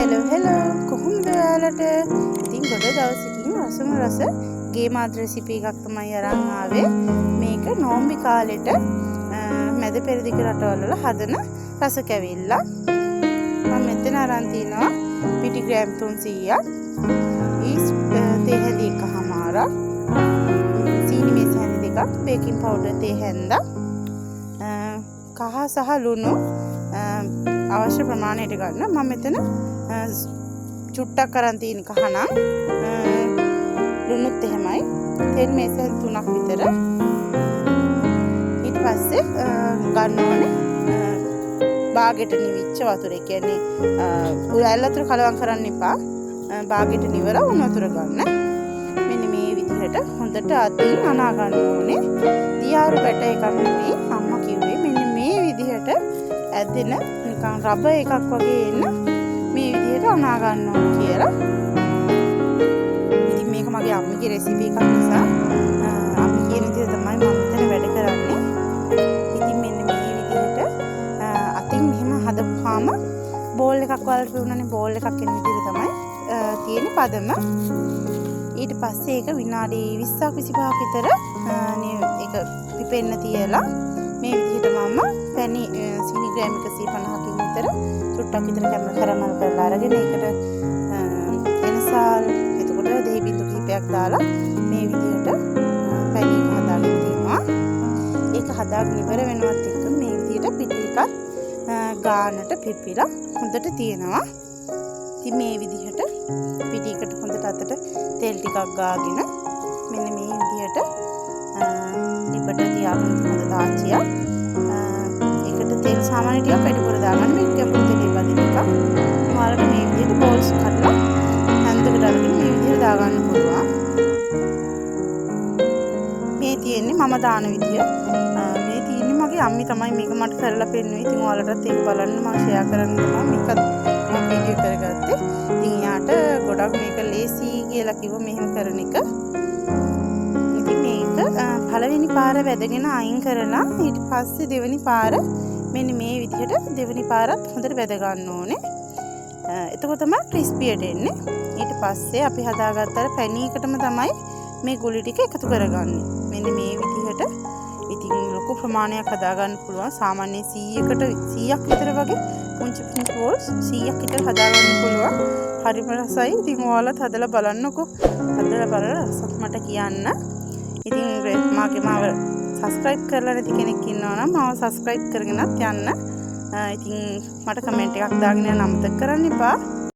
Hello hello කොහොමද ඔයාලට? ඉතින් ගොඩ දවසකින් රසම රස ගේ මාත් රෙසිපි එකක් තමයි අරන් ආවේ. මේක නෝම්බි කාලෙට මැද පෙරදිග රටවල් වල හදන රස කැවිල්ල. මම මෙතන අරන් තිනවා පිටි ග්‍රෑම් 300ක්, ඊස්ට් තේ හැඳි එකහමාරක්, සීනි මේස හැඳි දෙකක්, බේකින් පවුඩර් තේ හැන්දක්, කහ සහ ලුණු අවශ්‍ය ප්‍රමාණයට ගන්න. මම මෙතන චුට්ටක් අරන් තියෙන කහ නම් ලුණුත් එහෙමයි. තෙල් මේස හැඳි තුනක් විතර. ඊට පස්සේ ගන්න ඕනේ බාගෙට නිවිච්ච වතුර. ඒ කියන්නේ ඇල් වතුර කලවම් කරන්න එපා. බාගෙට නිවලා උණු වතුර ගන්න. මෙන්න මේ විදිහට හොඳට අතින් අනා ගන්න ඕනේ. දියාරු බැට එකක් නෙමෙයි අම්මා කිව්වේ. මෙන්න මේ විදිහට ඇදෙන නිකන් රබර් එකක් වගේ එන්න මේ විදිහට අනා ගන්න ඕන කියලා. ඉතින් මේක මගේ අම්මිගේ රෙසිපි එකක් නිසා අම්මි කියන විදිහට තමයි මම මෙතන වැඩ කරන්නේ. ඉතින් මෙන්න මේ විදිහට අතින් මෙහෙම හදපුවාම බෝල් එකක් ඔයාලට පෙවුනනේ බෝල් එකක් එන විදිහට තමයි තියෙන පදම. ඊට පස්සේ ඒක විනාඩි 20ක් 25ක් විතර ඒක පිපෙන්න තියලා මේ විදිහට මම පැණි සීනි ග්‍රෑම් 150කින් විතර චුට්ටක් විතර කැරමල් කරලා අරගෙන ඒකට එනසාල් එතකොට දෙහි බින්දු කිහිපයක් දාලා මේ විදිහට පැණි එක හදාගෙන තියෙනවා. ඒක හදාගෙන ඉවර වෙනවත් එක්ක මේ විදිහට පිටි එකත් ගානට පිපිලා හොඳට තියෙනවා. ඉතින් මේ විදිහට පිටි එකට හොඳට අතට තෙල් ටිකක් ගාගෙන මෙන්න මේ විදිහට ලිපට තියාගෙන හොඳ තාච්චියක්. ඒකට තෙල් සාමාන්‍ය ටිකක් වැඩිපුර දාගන්න. මේක ගැඹුරු තෙලේ බදින එකක්. ඔයාලට මේ විදිහට බෝල්ස් කඩලා හැන්දකට අරගෙන මේ විදිහට දාගන්න පුළුවන්. මේ තියෙන්නේ මම දාන විදිය. මේ තියෙන්නේ මගේ අම්මි තමයි මේක මට කරලා පෙන්නුවේ. ඉතින් ඔයාලටත් ඒක බලන්න මම ෂෙයා කරන්න තමයි මේකත් මම වීඩියෝ කරගත්තේ. ඉතින් එයාට ගොඩක් මේක ලේසි කියලා කිව්වා මෙහෙම කරන එක. ඉතින් මේක පළවෙනි පාර වැදගෙන අයින් කරලා ඊට පස්සේ දෙවෙනි පාර මෙන්න මේ විදිහට දෙවෙනි පාරත් හොඳට වැද ගන්න ඕනේ. එතකොට තමයි ක්‍රිස්පියට එන්නේ. ඊට පස්සේ අපි හදාගත්ත අර පැණි එකටම තමයි මේ ගුලි ටික එකතු කරගන්නේ. මෙන්න මේ විදිහට ඉතින් ලොකු ප්‍රමාණයක් හදාගන්න පුළුවන්. සාමාන්‍ය 100කට 100ක් විතර වගේ පුංචි පුංචි බෝල්ස් 100ක් විතර හදාගන්න පුළුවන්. හරිම රසයි. ඉතින් ඔයාලත් හදලා බලන්නකෝ. හදලා බලලා රසක් මට කියන්න. ඉතින් මාගේ මාව සබ්ස්ක්‍රයිබ් කරලා නැති කෙනෙක් ඉන්නවා නම් මාව සබ්ස්ක්‍රයිබ් කරගෙනත් යන්න. ඉතින් මට කමෙන්ට් එකක් දාගෙන යන්න අමතක කරන්න එපා.